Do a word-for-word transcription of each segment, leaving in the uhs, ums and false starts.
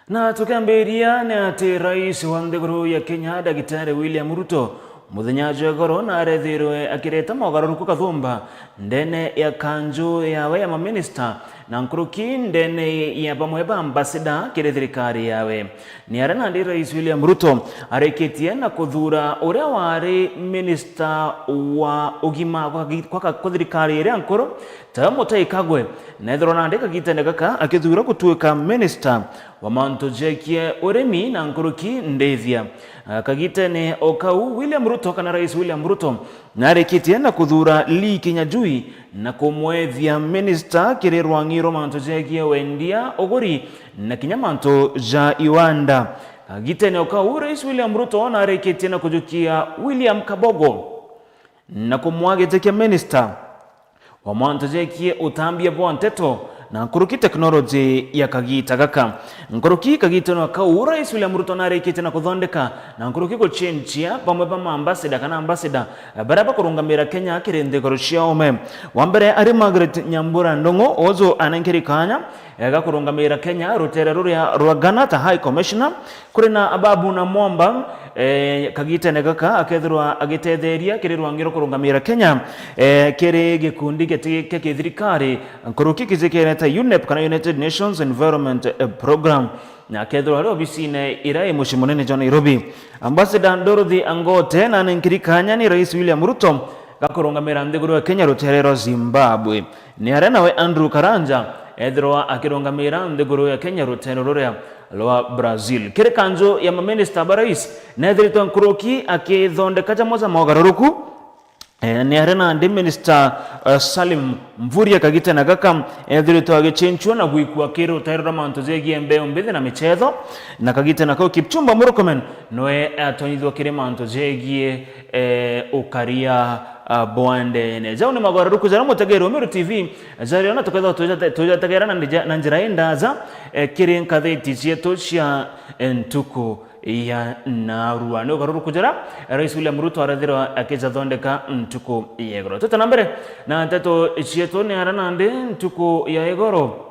Na tukiambiria ni ati rais wa nthiguru ya Kenya, Daktari William Ruto, muthenya jwa igoro narethirwe akireta mogaruruku kathumba ndene ya kanju yawe ya maminista, na nkuruki ndene ya bamwe ba ambassador kiri thirikari yawe. Ni aria nandi rais William Ruto arikitie na kuthura uria wari minista wa ugima kwa gi-, kwa ka-, kwa thirikari iria nkuru, tawe Mutahi Kagwe, na ethirwa nandi kagitene gaka akithura gutuika minista wa mantu jegie urimi na nkuruki ndithia. Ah, kagitene o kau, William Ruto, kana rais William Ruto, narikitie na kuthura Lee Kinyajui na kumwethia minista kiri rwang'i rwa mantu jegie wendia, uguri na kinya mantu ja iwanda. Kagitene o kau, rais William Ruto narikitie na kujukia William Kabogo na kumwagitikia minista wa mantu jegie utambia bwa nteto na nkuruki teknoloji ya kagita gaka. Nkuruki kagitene o kau, rais William Ruto narikitie na kuthondeka na nkuruki gucenjia bamwe ba maambasada kana ambasada baria bakurungamira Kenya kiri nthiguru cia ume. Wa mbere ari Margaret Nyambura Ndung'u, uju anenkeri kanya ga kurungamira Kenya rutere ruria rwa Ghana ta High Commissioner. Kuri na Ababu Namwamba, eh, kagitene gaka akethirwa agitetheria kiri rwang'i rwa kurungamira Kenya, eh, kiri gikundi giti kia kithirikari nkuruki kijikerete UNEP kana United Nations Environment, eh, Program, na akethirwa ari obisine iria i mucii munene jwa Nairobi. Ambassador Dorothy Angote nanenkiri kanya ni Rais William Ruto gakurungamira nthiguru ya Kenya rutere rwa Zimbabwe. Ni aria nawe Andrew Karanja ethirwa akirungamira nthiguru ya Kenya rutere ruria rwa Brazil. Kiri kanju ya maminista ba rais, nethiritwe nkuruki akithondeka jamwe ja mogaruruku. Eh, ni aria nandi minista, eh, Salim Mvurya kagitene gaka ethiritwe agicenchua na gwikua kiri rutere rwa mantu jegie mbeu mbithi na michetho, na kagitene kau Kipchumba Murkomen noe atonyithua kiri mantu jegie eh, ukaria, ah, bwa ndene. Jau ni magaruruku jaria mutegeri wa Meru T V jariona tukethirwa tujate-, tujategera na ndija-, na njira indaja, eh, kiri ngatheti cietu cia, eh, ntuku ya narua. Ni ugaruruku jaria Rais William Ruto arethirwa akijathondeka ntuku ya igoro. Twite na mbere na nteto cietu ni aria nandi ntuku ya igoro.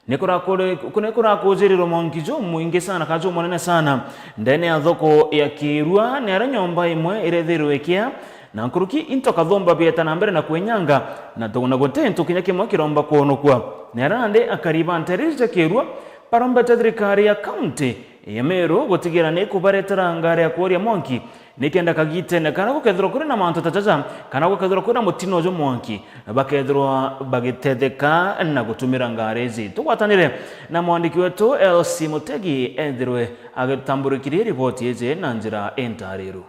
Ni kurakuri-, ku-, ni kurakujirirwe mwanki jumwingi sana, kana jumunene sana, ndene ya thoko ya Kirua, ni aria nyomba imwe irethirwe ikia, na nkuruki into kathumba bieta na mbere na kwinyanga, na tu-, na guti into kinya kimwe kiromba kwonokua. Ni aria nandi akari ba nteere cia Kirua barombete thirikari ya kaunti ya Meru gutigira ni kubaretera ngari ya kworia mwanki, nikenda kagitene kana gukethirwa kuri na mantu ta jaja, kana gukethirwa kuri na mutino uju mwanki, bakethirwa bagitetheka na gutumira ngari iji. Tugwatanire na mwandiki wetu Elsie Mutegi, ethirwe agitutamburikirie riboti iji na njira intariru.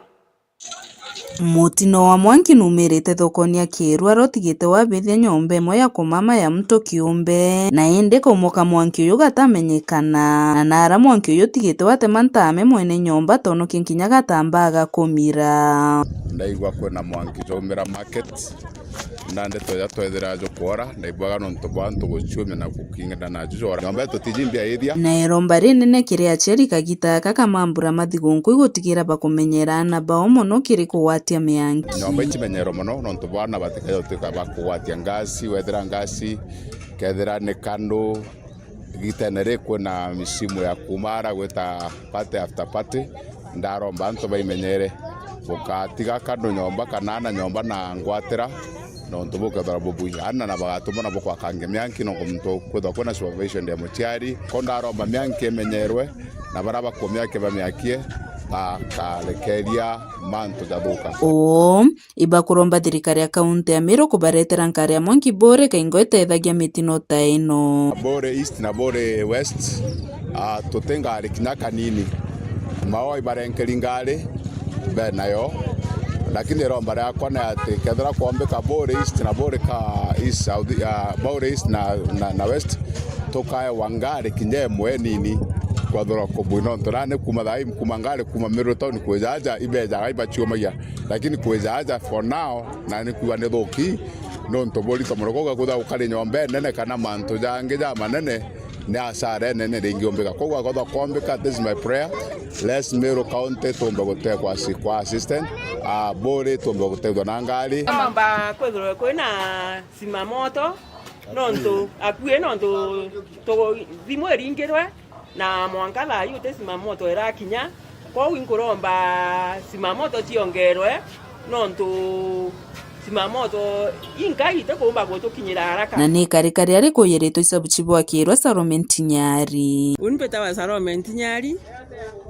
Mutino wa mwanki numirite thokoni ya Kirua, rutigite wabithia nyomba imwe ya kumama ya mtu kiumbe, na indi kaumoka mwanki uyu gatamenyekana, na nara mwanki uyu utigite watema ntame mwene nyomba tonokie nkinya gatambaa ga kumira. Ndaigua kwina mwanki jaumira market, na ndeto ja twethira jukwora, ndaigwaga nontu bwa antu guciumia na gukinga na ju jora. Nyomba yetu tiji mbia ithia. Na iromba rinene kiri aciari kagita gaka ka mambura mathigunku igutigira bakumenyera aana bao mono kiri kugwatia mianki. Nyomba icimenyerwa mono nontu bwa aana batikaja gutuika ba kugwatia ngasi, wethira ngasi, kethira ni kandu, Igitene ri kwina misimu ya kumara gwita party after party, ndaromba antu baimenyere. Bukatiga kandu nyomba kana ana nyomba na ngwatira, nontu bukethirwa bubui. Ana na bagatumwa na bukwakangia mianki, nontu muntu kwithirwa kwina supervision ya muciari. Ko ndaromba mianki imenyerwe, na baria bakumiakia bamiakie, bakarekeria mantu jathuka. Uu, ibakuromba thirikari ya kaunti ya Meru kubaretera nkari ya mwanki Bore kaingo itethagia mitino ta ino. Bore East na Bore West, ah, tuti ngari kinya kanini. Mao ibarenkeri ngari, be nayo. Lakini iromba riakwa ni ati kethira kwombika Bore East na Bore ka East, South, ah, Bore East na, na, na West, tukaewa ngari kinya imwe nini kwathirwa kubui, nontu nani kuma thaa ii, kuma ngari kuma Meru town kwija aja, ibejaga ibaciumagia. Lakini kwija aja for now, na ni kuuga ni thuki, nontu burito mono. Koguo kwithirwa gukari nyomba inene kana mantu jangi jamanene, ni asara inene ringiumbika. Koguo kwithirwa kwombika, this is my prayer, let's Meru County tumbe gutekwa si-, kwa assistant, ah, Bore tumbe gutethwa na ngari. Mamba kwithirwe kwina simamoto, nontu akui, nontu tu-, thimu iringirwe, Na mwanka thaa ii uti simamoto irakinya, kwou inkuromba simamoto ciongerwe, nontu simamoto inkai itikuumba gutukinyira haraka. Na ni karikari ari kuyiritwe isabu chibu akirwa Salome Ntinyari. Uni mbitawa Salome Ntinyari,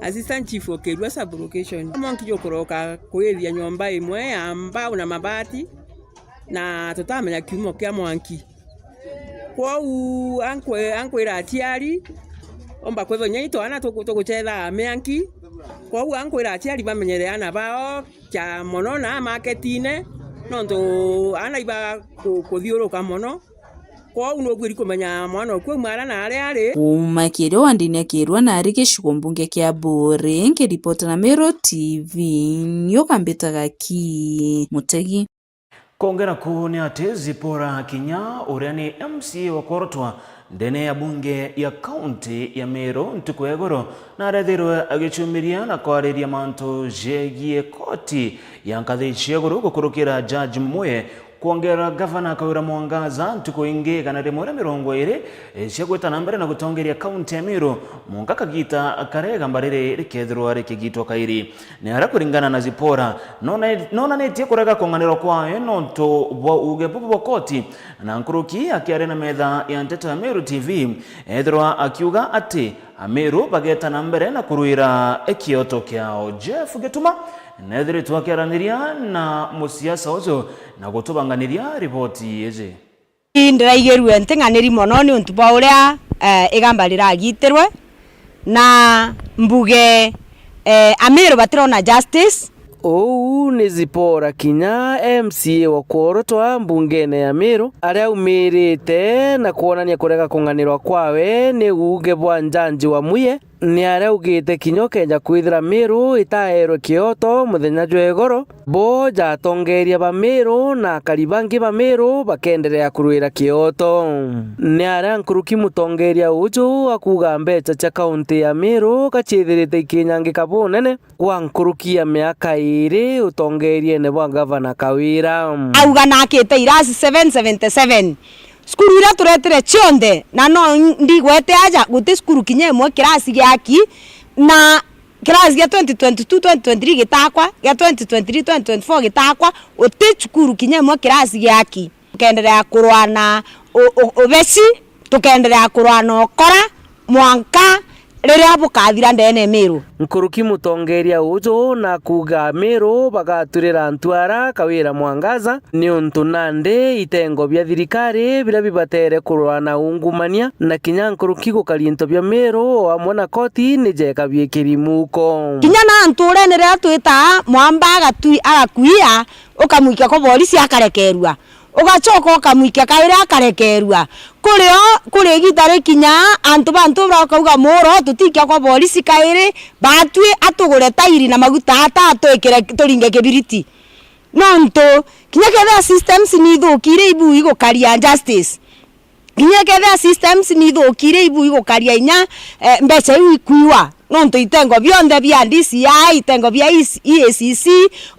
Assistant Chief Okirua Sub-Location. Mwanki jukuroka kwithia nyomba imwe ya mbau na mabati, na tutamenya kiumo kia mwanki. Kwou ankwe-, ankwira aciari, omba kwithwa inya i twana tuku-, tugucethaa mianki. Kwou ankwira aciari bamenyere aana bao kia mono na maketine, nontu aana iba ku-, kuthiuruka mono. Kwou nubuiri kumenya mwana oku auma ara na aria ari. Kuuma Kirua wandini ya Kirua na ari gicigo mbunge kia Buuri, nkiripota na Meru T V, nioka mbitaga ki Mutegi. Kongera kuu ni ati Zipporah Kinya, uria ni M C A wa kworotwa ndene ya bunge ya kaunti ya Meru, ntuku ya igoro, na arethirwe agicumiria na kwariria mantu jegie koti ya nkathi cia iguru gukurukira Judge Muye kwongerera gavana Kawira Mwangaza ntuku ingi igana rimwe na mirongo iiri cia gwita na mbere na gutongeria kaunti ya Meru, mwanka kagita karia igamba riri rikethirwa rikigitwa kairi. Ni aria kuringana na Zipporah, nona-, nonanitie kurega kung'anirwa kwawe nontu bwa uuge bubu bwa koti, na nkuruki akiaria na metha ya nteto ya Meru T V, ethirwa akiuga ati Ameru bageta na mbere na kurwira kioto kiao. Jeff Gituma nethiritwe akiaraniria na musiasa uju na gutubanganiria riboti iji. Ndiraigirue nting'aniri mono niuntu bwa uria, eh, igamba riragitirwe, na mbuge, eh, Ameru batirona justice. Uu ni Zipporah Kinya, M C A wa kworotwa mbungene ya Meru, aria aumirite na kwonania kurega kung'anirwa kwawe ni uuge bwa njanji wa Muye. Ni aria augite kinya ukeja kwithira Meru itaerwe kioto muthenya jwa igoro, bo ja atongeria ba Meru na akari bangi ba Meru bakeenderea kurwira kioto. Ni aria nkuruki mutongeria uju akuuga mbeca cia kaunti ya Meru gaciithirite ikinyangika bunene gwa nkuruki ya miaka iiri utongeriene bwa Gavana Kawira. Auga nakite irasi seven seventy seven. Cukuru iria turetire cionthe, na no ndigwete aja, guti cukuru kinya imwe kirasi giaki, na kirasi gia twenty twenty-two twenty twenty-three gitakwa, gia twenty twenty-three twenty twenty-four gitakwa, guti cukuru kinya imwe kirasi giaki. Tukenderea kurwa na u-, u-, ubeci, tukenderea kurwa na ukora, mwanka riria bukathira ndene Meru. Nkuruki mutongeria uju na kuuga Meru bagaturira ntwara Kawira Mwangaza, niuntu nandi itengo bia thirikari biria bibatere kurwa na ungumania, na kinya nkuruki gukari into bia Meru o amwe na koti ni jeka biikiri muko. Kinya na nturene riria twitaa mwamba agatwi-, agakuia, ukamwikia kwa borisi akarekerua. Ugacoka ukamwikia kairi akarekerua. Kuri o, kuri igita rikinya, antu ba ntura ukauga, "Muro, tutikia kwa borisi kairi, batwi atugure tairi na maguta ata atwikire turinge kibiriti." Nontu, kinya kethira systems ni ithukire ibu igukaria justice. Kinya kethira systems ni ithukire ibu igukaria inya, eh, mbeca iu ikuiwa. Nontu itengo bionthe bia D C I, itengo bia E A C C,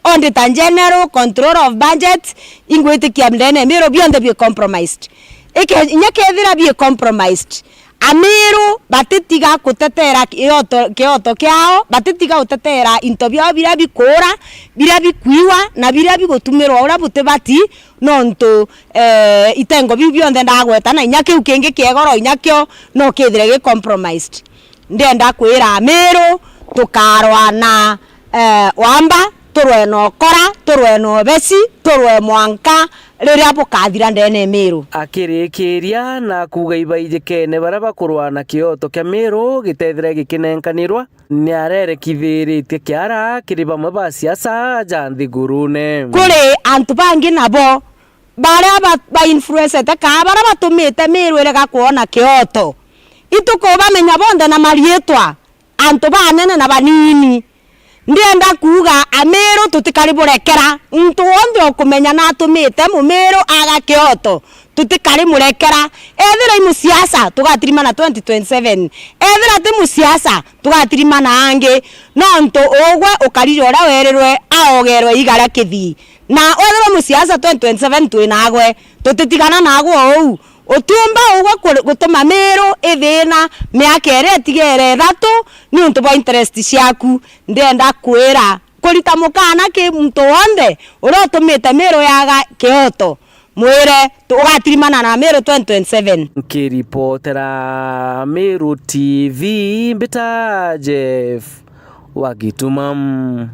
Auditor General, Control of Budget, ingwitikia ndene Meru bionthe bi compromised. Ike-, inya kethira bi compromised, Ameru batitiga gutetera kioto, kioto kiao, batitiga gutetera into biao biria bikuura, biria bikuiwa, na biria bigutumirwa uria butibati, nontu, eh, itengo biu bionthe ndagweta, na inya kiu kingi kiegoro, inya kio no kithire gi compromised. Ndienda kwira Ameru, tukarwa na, eh, wamba, turwe na ukora, turwe na ubeci, turwe mwanka riria bukathira ndene Meru. Akirikiria na kuuga ibaijikene baria bakurwa na kioto kia Meru gitethira gikinenkanirwa, ni arerekithiritie kiara kiri bamwe ba siasa ja nthigurune. Kuri antu bangi nabo baria ba, ba influencete kaa baria batumite Meru irega kwona kioto. Itukubamenya bonthe na mariitwa, antu banene na banini. Ndienda kuuga Ameru tutikari burekera. Muntu wonthe ukumenya natumite Mumeru aga kioto, tutikari murekera. Ethira i musiasa, tugatirimana twenty twenty-seven. Ethira ti musiasa, tugatirimana angi. Nontu ugwe ukari ja uria werirwe aogerwe iga ria kithii. Na wethirwa musiasa twenty twenty-seven twi nagwe, tutitigana nagwe o uu. Utiumba ugwe kuri-, gutuma Miru ithina miaka iria itigere ithatu niuntu bwa interest ciaku. Ndienda kwira, kurita mukana ki muntu wonthe uria utumite Miru yaga kioto, mwire tu-, ugatirimana na Miru twenty twenty-seven. Nkiripotera Miru T V, mbita Jeff wa Gituma.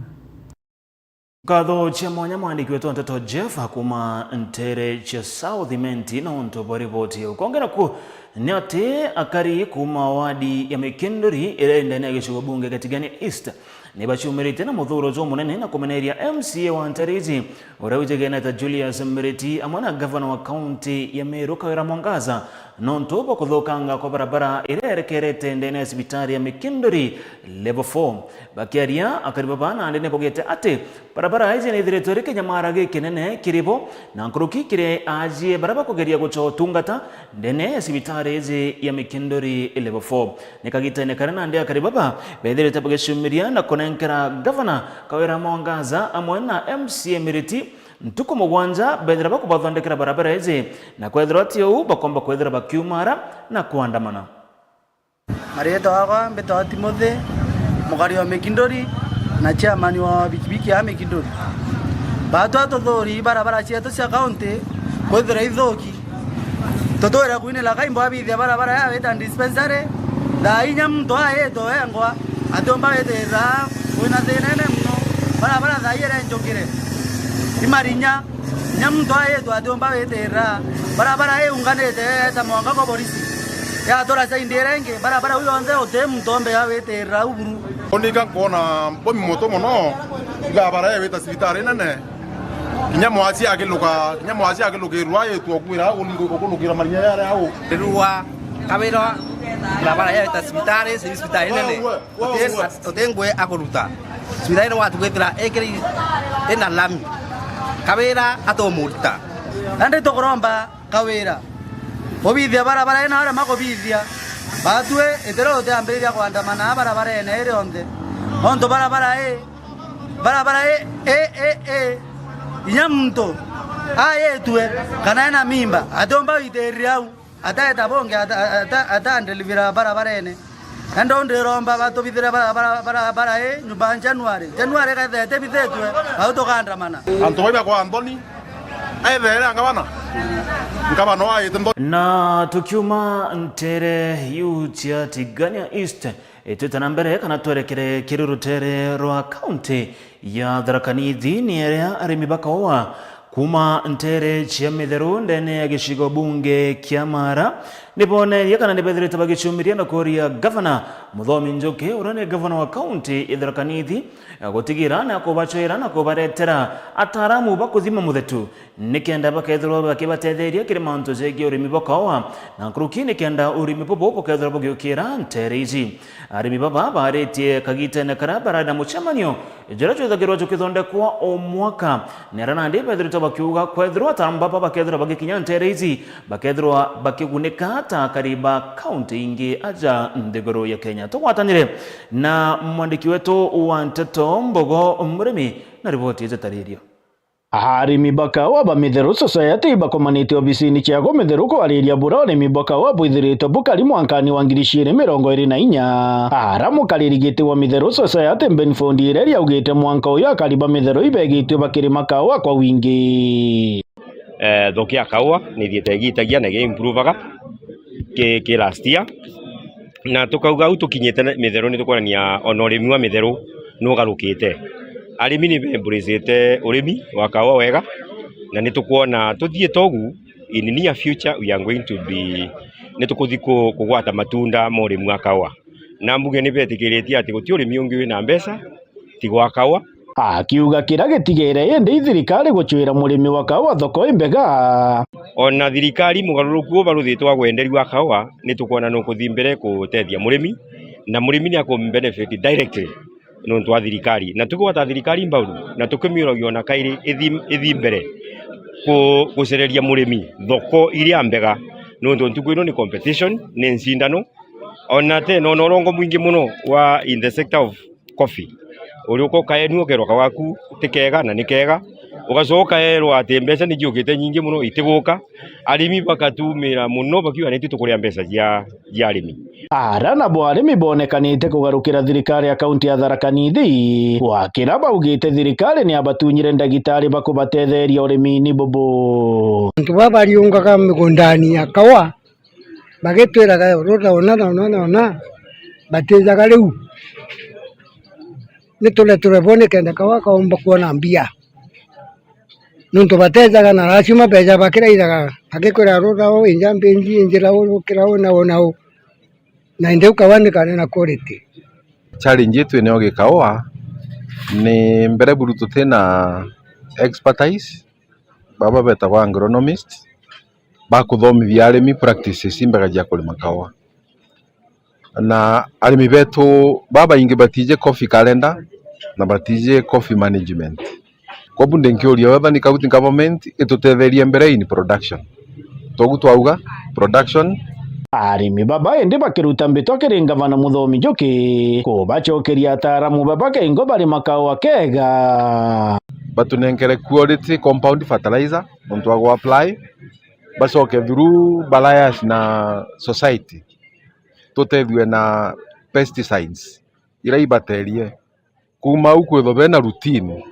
Nkatho cia mwanya mwandiki wetu wa nteto Jeff akuma ntere cia South Imenti na untu bwa riboti iu. Kwongera ku ni ati akari kuma wadi ya Mikinduri iria iri ndene ya gicigo bunge gia Tigania East ni baciumiritie na muthuro jumunene na kumeneria M C A wa ntere iji uria wijigenete Julius Muriti amwe na gavana wa kaunti ya Meru Kawira Mwangaza nontu bwa kuthukanga kwa barabara iria yerekerete ndene ya cibitari ya Mikinduri Level four. Bakiaria, akari baba nandi ni baugite ati barabara iji ni ithiritwe iri kinyamara gikinene kiri bo, na nkuruki kiri ajie baria bakugeria gucwa utungata ndene ya cibitari iji ya Mikinduri Level four. Ni kagitene karia nandi akari baba bethirite bagicumiria na kunenkera gavana Kawira Mwangaza amwe na M C A Muriti ntuku mugwanja bethira bakubathondekera barabara iji, na kwethirwa ti uu bakomba kwithira bakiumara na kuandamana. Mariitwa yakwa mbitagwa Timothy, mukari wa Mikinduri na chairman wa bikibiki ya Mikinduri. Baatwa tuthuri barabara cietu cia kaunti kwithira ithuki. Tutwire kwinira kaimbo abithia barabara ya wita dispensary, thaa inya muntu aitwe wengwa atiumba witirira wina thina ene mono. Barabara thaa ii irenjukire imarinya. Kinya muntu aitwe atiumba witirira. Barabara iunganite ta mwanka kwa borisi. Yatura saindi iria ingi, barabara iu yonthe uti muntu ombe ya witirira u buru. Unika nkoona bomi moto mono, barabara ii wita cibitari nene. Kinya mwasi akiluka, kinya mwasi akilukirwa aitwe ukwira ukulukira marinya yaria au. Ndirua Kawira, barabara ii wita cibitari, cibitari nene. Uti, uti ngui akuruta. Cibitari ni watu kwithira ikiri ina lami. Kawira atumurita. Nandi tukuromba Kawira ubithia barabara ina uria makubithia. Batwi itiro utiambiriria kuandamana barabara ina iri onthe. Nontu barabara ii, barabara ii, ii, ii, ii, inya muntu aitwe kana ena mimba atiumba witirira au. Ataeta bungi ata-, ata-, atandelivira barabarene. Endo ndiromba batubithire bara-, bara-, bara-, bara ii nyumba January. January kethete bithitwe, bau tukandamana. Antu bai bakwa Anthony, aethere ngabana. Ngabana waite Anthony. Na tukiuma ntere iu cia Tigania East, itwite na mbere kana twerekere kiri rutere rwa kaunti ya Tharaka Nithi ni aria arimi ba kaua kuma ntere cia mitheru ndene ya gicigo bunge kia Mara ni bonerie kana ni bethirite bagicumiria na kuria gavana Muthomi Njuki, uria ni gavana wa kaunti ya Tharaka Nithi, gutigira na kubacwira na kubaretera ataaramu ba kuthima muthetu nikenda bakethirwa bakibatetheria kiri mantu jegie urimi bwa kaua, na nkuruki nikenda urimi bubu bukethirwa bugiukira ntere iji. Arimi baba baritie kagitene karia barari na mucemanio juria jwithagirwa jukithondekwa o mwaka, ni aria nandi bethiritwe bakiuga kwethirwa ataaramu baba bakethirwa bagikinya ntere iji, bakethirwa bakigunika ta akari ba kaunti ingi aja nthiguru ya Kenya. Tugwatanire na mwandiki wetu wa nteto Mbogo Murimi na riboti iji taririo. Arimi ba kaua ba Mitheru Society bakomanite obisini ciago Mitheru kwariria buria urimi bwa kaua bwithiritwe bukari mwankani wa ngiri ciiri mirongo iri na inya. Ara mukariri giti wa Mitheru Society Benford Ireri augite mwanka uyu akari ba Mitheru ibegitwe bakirima kaua kwa wingi. Eh, thoki ya kaua ni ithiite igitagia na igiimprovaga ki, ki last year. Na tukauga au tukinyite ne-, mitheru ni tukwonania ona urimi wa mitheru nugarukite. Arimi ni bemburicite urimi wa kaua wega, na ni tukwona tuthiite ugu, in near future we are going to be, ni tukuthi ku-, kugwata matunda ma urimi wa kaua. Na mbunge ni betikiritie ati guti urimi ungi wina mbeca, ti gwa kaua. Akiuga kiria gitigere indi i thirikari gucwira murimi wa kaua thoko imbega. Ona thirikari mugaruruku u baruthitwe wa wenderia wa kaua, ni tukwona nukuthi mbere gutethia murimi, na murimi ni aku benefit directly nontu wa thirikari. Na tukigwata thirikari mbaru, na tukimiuragia ona kairi ithi, ithi mbere ku-, gucereria murimi thoko iria mbega, nontu ntuku ino ni competition, ni ncindano, ona tena ona urongo mwingi muno wa in the sector of coffee. Uriuka ukaenua ukerwa kaua gaku ti kega na ni kega, Ugacoka erwa ati mbeca ni ciukite nyingi mono itiguka, arimi bakatumira mono bakiuga ni tu tukuria mbeca cia, cia arimi. Ara nabo arimi bonekanite kugarukira thirikari ya kaunti ya Tharaka Nithi, gwa kira baugite thirikari ni abatunyire ndagitari bakubatetheria urimini bubu. Antu baba bariungaga migundani ya kawa, bagitwiraga, "Ruta ona na ona na ona," batijaga riu. Ni tureture bo nikenda kawa kaumba kwona mbia. Nontu batejaga na lazima beja bakiraithaga, agikwira, "Ruta uu, inja mbinji, injira uu, rukira uu na uu na uu." Na indi u kawa ni kanene quality. Challenge yetu eneo gikawa ni mbere buru tutina expertise, baba betagwa agronomist, bakuthomithia arimi practices imbega cia kurima kawa. Na arimi betu babaingi batiji coffee calendar na batiji coffee management. Kobu ndinkiuria whether ni county government itutetherie mbere in production. Togu twauga production. Arimi baba indi bakiruta mbitwa kiri ngavana Muthomi Njuki kubacokeria ataaramu baba kengo bari makawa kega. Batunenkere quality compound fertilizer, muntu wa gu apply, bacoke through Balayas na society, tutethue na pesticides ira ibaterie. Kuuma au kwithwa bena routine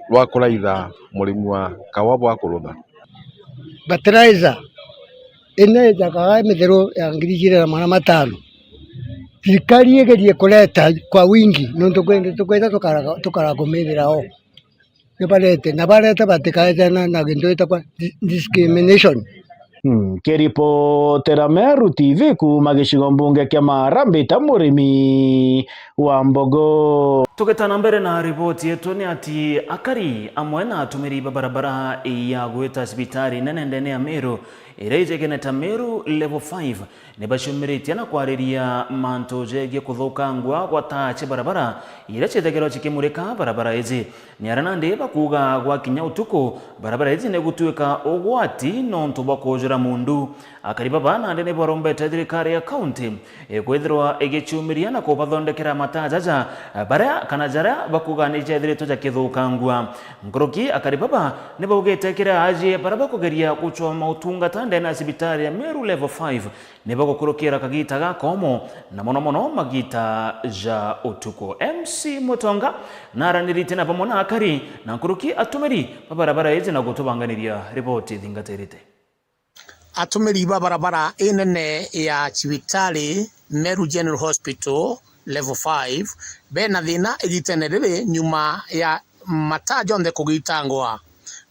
rwa kuraitha murimi wa kawa bwa kurutha. Fertilizer ino ijaga mitheru ya ngiri ijiri na magana matano. Thirikari igerie kureta kwa wingi, nontu kwi indi tukwenda tukara-, tukara kumithira o. Ni barete, na barete batikaejana na gintu gitagwa di-, discrimination. Nkiripotera Meru T V kuuma gicigo mbunge kia Maara, mbita murimi wa mbogo. Tugitana mbere na riboti yetu, ni ati akari amwe na atumiri ba barabara ya gwita cibitari nene ndene ya Meru iria ijikene ta Meru Level five ni baciumiritie na kwariria mantu jegie kuthukangua gwa taa cia barabara iria ciithagirwa cikimurika barabara iji. Ni aria nandi bakuuga gwakinya utuku, barabara iji ni gutuika ugwati nontu bwa kujura mundu. Akari baba nandi ni barombete thirikari ya kaunti ikwithirwa igiciumiria na kubathondekera mataa jaja, baria kana jaria bakuuga ni jethiritwe jakithukangua. Nkuruki akari baba ni baugite kiri aajie baria bakugeria gucwa mautungata ndene ya cibitari ya Meru Level five ni bagukurukira kagiita ga koomo, na mono mono magiita ja utuku. M C Mutonga naraniritie na bamwe na akari na nkuruki atumiri ba barabara iji na gutubanganiria riboti ithingatirite. Atumiri ba barabara inene ya cibitari Meru General Hospital Level five bena thina igitene riri nyuma ya mataa jonthe kugitangwa.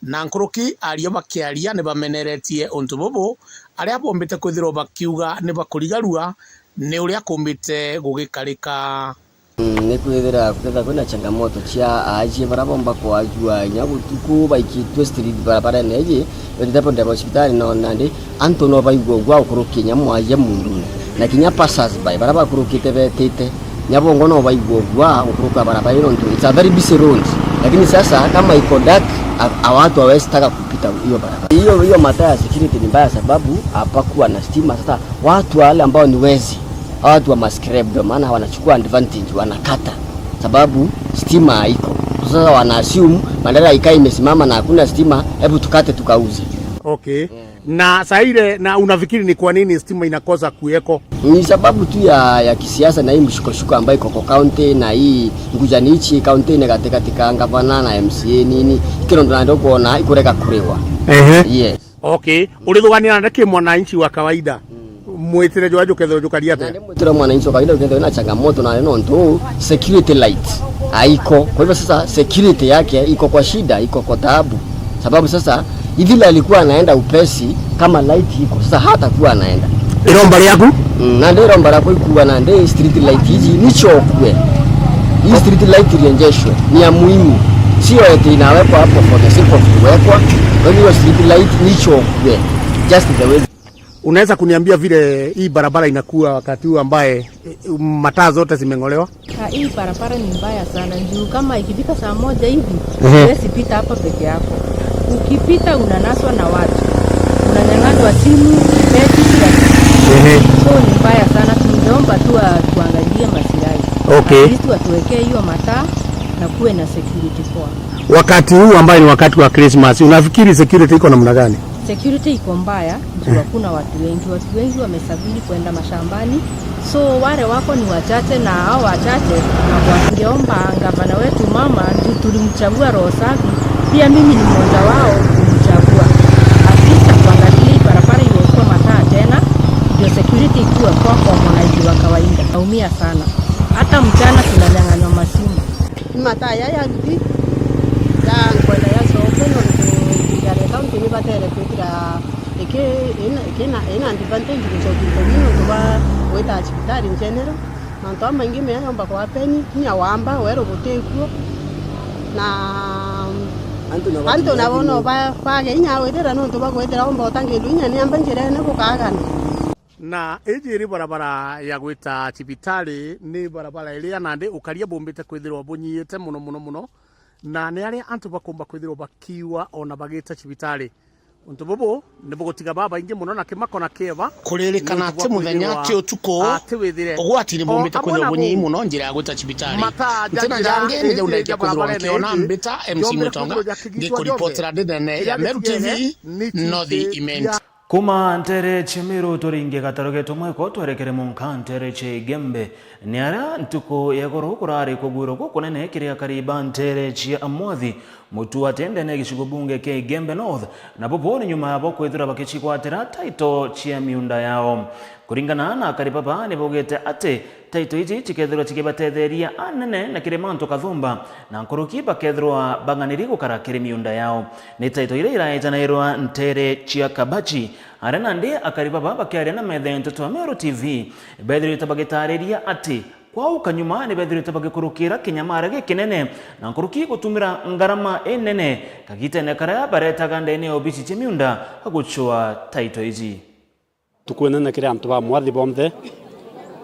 Na nkuruki ario bakiaria ni bameneretie untu bubu, aria bombite kwithirwa bakiuga ni bakurigarua ni uria kumbite gugikarika. Mm, ni kwithira kwithira kwina changamoto cia aajie baria bomba kwajua inya gutuku baikitwe street barabarene iji, bendete bondeba cibitari no nandi antu no baigua ugwa gukurukia inya mwaajia mundune. Na kinya passers by baria bakurukite betite, inya bongo no baigua ugwa gukuruka barabara ino ntu it's a very busy road. Lakini sasa kama iko dark, a, a watu hawezi taka kupita hiyo barabara. Hiyo, hiyo mataa ya security ni mbaya sababu hapakuwa na stima. Sasa watu wale ambao ni wezi, watu wa mascrap, ndio maana wanachukua advantage, wanakata, sababu stima haiko. Sasa wana assume bandara ikaa imesimama na hakuna stima, hebu tukate tukauze. Okay. Yeah. Na saa ile, na unafikiri ni kwa nini stima inakosa kuweko? Ni sababu tu ya, ya kisiasa na hii mshikoshuko ambayo iko kwa county na hii ngujanichi county ni katikati ka gavana na M C A nini. Kiro ndo ndio kuona ikurega kuriwa. Ehe. Yes. Okay. Urithuganira na ki mwananchi wa kawaida? Mm. Mwitire jwa jukethirwa jukari atia? Na ndi mwitire mwananchi wa kawaida jukethirwa na changamoto na nontu security light haiko. Kwa hivyo sasa security yake iko kwa shida, iko kwa taabu. Sababu sasa, vile alikuwa anaenda upesi, kama light iko, sasa hatakuwa anaenda. Iromba riaku? Mm, na ndio iromba riaku ikuwa na ndio street light hizi nichokwe. Hii street light irenjeshwe, ni ya muhimu. Sio eti inawekwa hapo for the sake of kuwekwa. Kwa hivyo street light nichokwe. Just the way. Unaweza kuniambia vile hii barabara inakuwa wakati huu ambaye, eh, mataa zote zimeng'olewa? Ah, hii barabara ni mbaya sana. Juu kama ikifika saa moja hivi, ehe, huwezi pita hapa peke yako. Ukipita unanaswa na watu. Unanyang'anywa simu, pesa, kila kitu. Ehe. So ni mbaya sana. Tungeomba tu wa-, tuangalie masilahi. Okay. At least watuwekee hiyo mataa na kuwe na security poa. Wakati huu ambayo ni wakati wa Christmas, unafikiri security iko namna gani? Security iko mbaya juu hakuna watu wengi. Watu wengi wamesafiri kwenda mashambani, so wale wako ni wachache, na hao wachache, na kwa tungeomba gavana wetu mama, juu tulimchagua roho safi, pia mimi ni mmoja wao kumchagua, at least atuangalie barabara iwekwe mataa tena, ndio security ikuwe kwa kwa mwananchi wa kawaida. Naumia sana, hata mchana tunanyang'anywa masimu. Ni mataa ya ya ruti ya nkwenda ya coke, nontu thirikari ya kaunti ni batere kwithira iki ina ina ina advantage gucokia nkomi nontu bwa gwita cibitari njenero. Mantu amaingi mea yomba kwa peni, inya wamba weru gutikuo, na antu nabo no ba- bage inya withira nontu bwa kwithira omba utangirwe inya ni amba njirene gukagana. Na iji iri barabara ya gwita cibitari, ni barabara iria nandi ukaria bumbite kwithirwa bunyiite muno muno muno, na ni aria antu bakumba kwithirwa bakiua ona bagita cibitari. Untu bubu ni bugutiga babaingi muno na kimako na kieba. Kuririkana ati muthenya ti utuku, ugwati ni bumbite kwithirwa bunyiite muno njira ya gwita cibitari. Ntina jangi ni jau ndaikia kwithirwa nkiona mbita M C Mwitonga, ngikuripotera ndi ndene ya Meru T V, North Imenti. Kuma nteere cia Meru turinge gataro geetu mweko twerekere munka nteere cia Igembe. Ni aria ntuku ya igoro kurari kugwirwa gukunene kiri akari ba nteere cia Amwathi, Mutuate, ndene ya gicigo bunge kia Igembe North, na bubu ni nyuma yabo kwithirwa bakicigwatira taito cia miunda yao. Kuringana na akari baba, ni baugite ati taito iji cikethirwa cikibatetheria anene na kiri mantu kathumba, na nkuruki bakethirwa bang'aniri gukara kiri miunda yao. Ni taito iria iraetanairwa nteere cia Kabachi, aria nandi akari baba bakiaria na metha ya nteto ya Meru T V, bethirite bagitariria ati kwauka nyuma ni bethirite bagikurukira kinyamara gikinene, na nkuruki gutumira ngarama inene kagitene karia baretaga ndene ya obisi cia miunda gucua taito iji. Ntuku inene kiri antu ba Mwathi bonthe,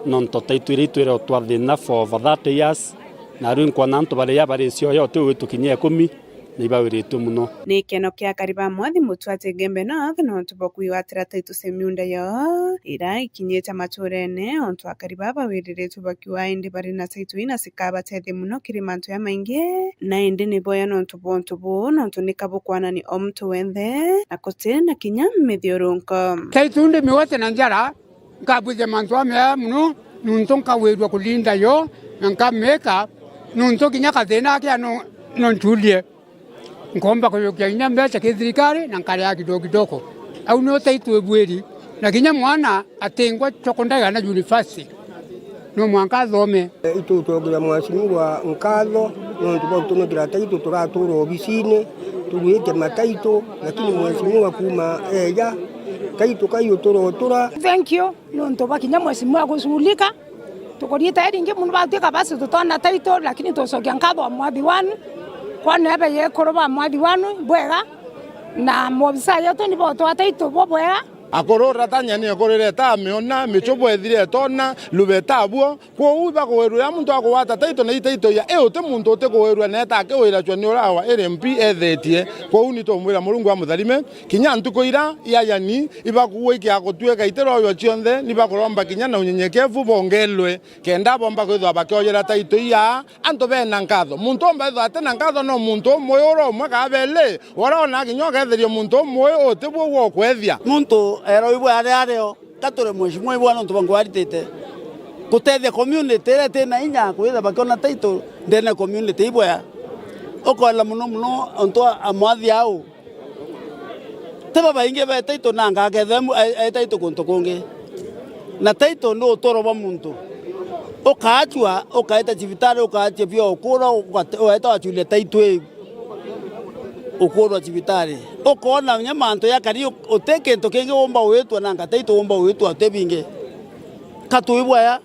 nontu taito iria itwire utwa thina for over thirty years, na riu nkwona antu baria bari cio yote ugwitukinyia ikumi, ni ibawiritue muno. Ni gikeno kia akari ba Mwathi Mutuate Igembe North nontu bwa kwigwatira taito cia miunda yoo iria ikinyite maturene, ontu akari baa bawiriritue bakiuga indi bari na taito ii na cikabatethia muno kiri mantu jamaingi, na indi ni boya nontu bwa untu buu, nontu ni kabukwanani o muntu wenthe, na guti na kinya mithiurunko. Taito ndimigwate na njara, nkabwithia mantu jamea muno, nontu nkawirua kulinda yo, na nkamika, nontu kinya kathina akia no, no nchulie. Nkoomba kujukia kinya mbeca ki thirikari, na nkaria kidogo kidogo. Au nio taito ibwiri, na kinya mwana atingwa cokondari kana university. No mwanka athome. Itucokeria Mheshimiwa nkatho nontu bwa gutumikira taito turatura obisine, turwite mataito, lakini Mheshimiwa kuuma eja, taito kai uturotura. Thank you nontu bwa kinya Mheshimiwa guculika. Tukuriita iringi muno batuika basi tutona taito, lakini tucokia nkatho wa Mwathi wanu. Kwona ebe yekuru ba Mwathi wanu bwega, na mobisa yetu ni botwa taito bo bwega. Akuru ratanya ni akuru ireta amiona, michubu ethire etona, lubeta abuo. Kwou ibakugwirua ya muntu akugwata taito na itaito ya, i uti muntu utikuwirua neeta akiwiracua ni urawa iri mpi ethetie. Kwou ni tumwira Murungu amutharime, kinya ntuku ira yayani, ibakugwikia gutuika itiroywa cionthe, ni bakuromba kinya na unyenyekevu bongelwe, kenda bomba kwithwa bakioyera taito iya. Antu bena nkatho. Muntu umba ethwa atina nkatho no muntu umwe ura umwe kaa beli, ura ona kinya uketheria muntu umwe uti bwo gwokwethia. Muntu erwa ibwe ari ario, ka turi mheshimiwa ibwe nontu bwa nkwaritite. Kutethia community iria itina inya kwitha bakiona taito ndene community ibwe. Ukoela muno muno ontu a mwathi au. Ti babaingi be taito nanga akethira mu-, e-, e taito kuntu kungi. Na taito ni uturo bwa muntu. Ukaachua, ukaeta cibitari, ukaachia bio ukurwa, ugate-, ugaeta wachulia taito iu. Ukurwa cibitari. Ukoona kinya mantu jakari, u-, uti kintu kingi umba uitwa nanga taito umba uitwa uti bingi. Ka twi bwaya?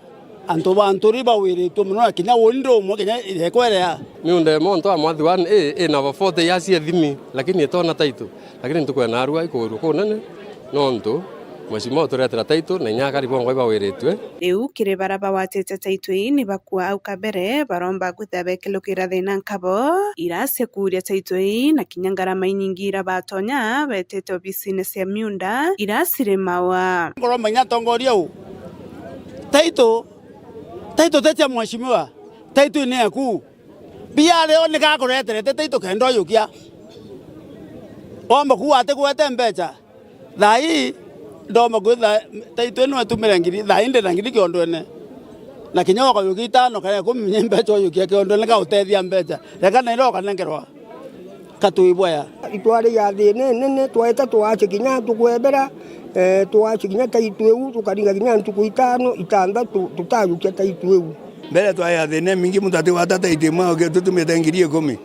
Antu ba nturi bawiritue mono, na kinya uni ndi umwe kinya irekwerea. Miunda imwe ontu a mwathi wani i, ina over forty years ethimi, lakini itona taito. Lakini ntuku ya narua ikugwirua kunene, nontu mheshimiwa uturetera taito, na inya akari bongwa ibawiritue. Riu kiri bara bawatite taito ii ni bakua au kabere, baromba kwithia bekilukira thina nkabo, ira cia kuuria taito ii, na kinya ngarama inyingi ira batonya betite obisine cia miunda, ira ciri mawa. Ngoromba inya atongoria u, taito, taito ti cia mheshimiwa, taito ni yaku. Bia rio ni gakureterete, tei tukenda ujukia. Womba kuuga ati gwete mbeca. Thaa ii, ndomba kwitha taitu ino itumire ngiri, thaa ii ndina ngiri kiondwene. Na kinya ukajukia itano kana ikumi, ni mbeca ujukia kiondwene, gautethia mbeca. Reka na iro ukanengerwa. Katwibwaya. Itwari ya thina inene, twaeta twaci kinya tukwebera, eh, twaci kinya taitu iu, tukaringa kinya ntuku itano, itanthatu, tutajukia taitu iu. Mbere twari ya thina imingi, muntu atigwata taitu imwe, oke tutumite ngiri ikumi.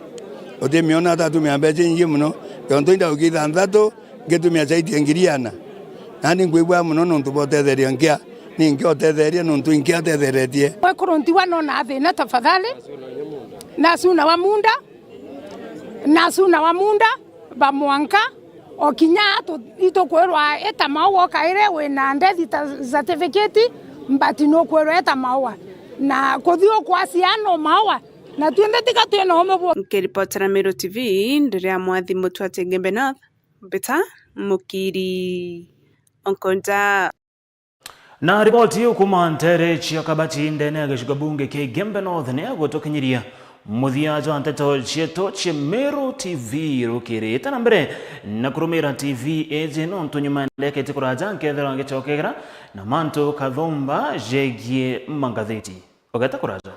Utimiona atatumia mbeca ingi muno, tontu indajukia ithanthatu, ngitumia taitu ya ngiri iana. Nani nkwibwa muno nontu bwa utetheria nkia, ni nkia utetheria nontu inkia atetheretie. Mwekuru ntiwa nona thina tafadhali. Na suna wa munda. Na suna wa munda, ba mwanka, o kinya tu-, itukwirwa eta maua, ukaire wina death ta-, certificate, but nukwirwa eta maua. Na kuthi ukwacia no maua, na twinthe tiga twina ume bwo. Nkiripotera Meru T V, ndiria Mwathi Mutwati Ngembe North, Mbita Mukiri Onkonja. Na riboti iu kuuma nteere cia Kabati ndene ya gicigo bunge kia Igembe North ni ya gutukinyiria muthia jwa nteto cietu cia Meru T V rukirite na mbere na kurumira T V iji nontu nyuma ndeketi kuraja nkethirwa ngicokegera na mantu kathumba jegie mangathiti. Ugete kuraja.